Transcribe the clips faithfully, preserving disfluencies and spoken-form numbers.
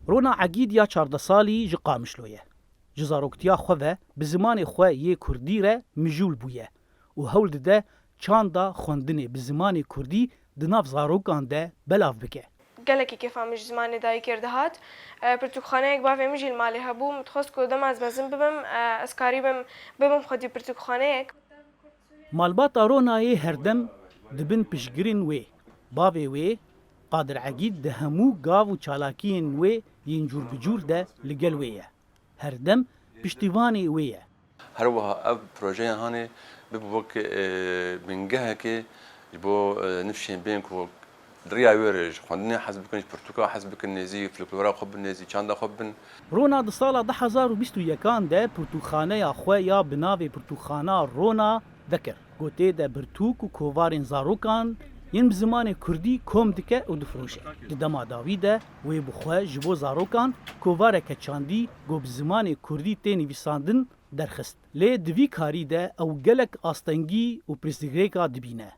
Rona Egîd ya çardeh salî ji Qamişlo ye. Ji zaroktiya xwe ve bi zimanê xwe yê kurdî re mijûl bûye û hewl dide çanda xwendinê bi zimanê kurdî di nav zarokan de belav bike. Gelekî kêfa min ji zimanê dayikê re dihat. E, pirtûkxaneyek bavê min jî li malê hebû. Min dixwest ku dema ez mezin bibim, e, ez karîbim bibim xwedî pirtûkxaneyek. Malbata Ronayê herdem di bin piştgirên wê. Bavê wê, Qadir Egîd, di hemû gav û çalakiyên wê yên cûr bi cûr de li gel wê ye. Herdem piştîvanê wê ye. Her wiha ev projeya hanê bibû wek, e, bingehekê ji bo, e, nifşên bên ku di riya wê re ji xwendinê hez bikin, ji pirtûka hez bikin nêzî, folklora xwe bin nêzî, çanda xwe bin. Rona di sala du hezar û bîst û yekan de pirtûkxaneya xwe ya bi navê Pirtûkxana Rona vekir. Ku tê de pirtûk û kovarên zarokan yên bi zimanê kurdî kom dike û difiroşe. Di dema dawî de wê bi xwe ji bo zarokan kovareke çandî ku bi zimanê kurdî tê nivîsandin derxist. Lê di vî karî de ew gelek astengî û pirsgirêka dibîne.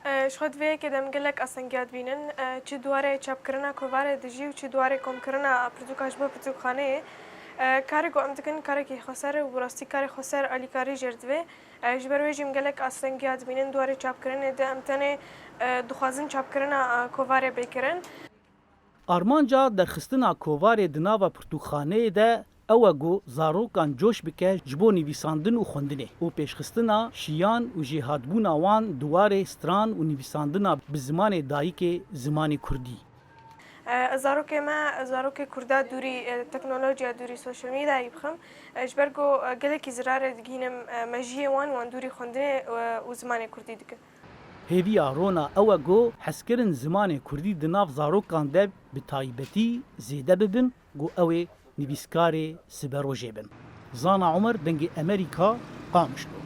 E, ji xwe di vê yekê de em gelek astengiya dibînin. E, çi di warê çapkirina kovarê de jî û çi di warê komkirina pirtûka ji bo pirtûkxaneyê. E, karê ku em dikin karekî xweser e û bi rastî karê xweser alîkarî jê re divê. E, ji ber wê jî em gelek astengiya dibînin di warê çapkirinê de. Em tenê, e, dixwazin çapkirina, e, kovarê bê kirin. Armanca derxistina kovarê di nava pirtûkxaneyê de ew e ku zarokan coş bike ji bo nivîsandin û xwendinê û pêşxistina şiyan û jêhatbûna wan di warê stran û nivîsandina bi zimanê dayikê, zimanê kurdî. E, zarokê me, zarokê kurda dûrî, e, teknolojiya dûrî, sosyal medyayê bixim. E, ji ber ku, e, gelekî zirarê digihînim, e, mejiyê wan, wan dûrî xwendinê, e, û zimanê kurdî dikin. Hêviya Rona ew e ku hezkirin zimanê kurdî di nav zarokan de bi taybetî zêde bibin, ku ew ê nivîskarê siberojê bin. Zana Omer, Dengê Emerîka, Qamişlo.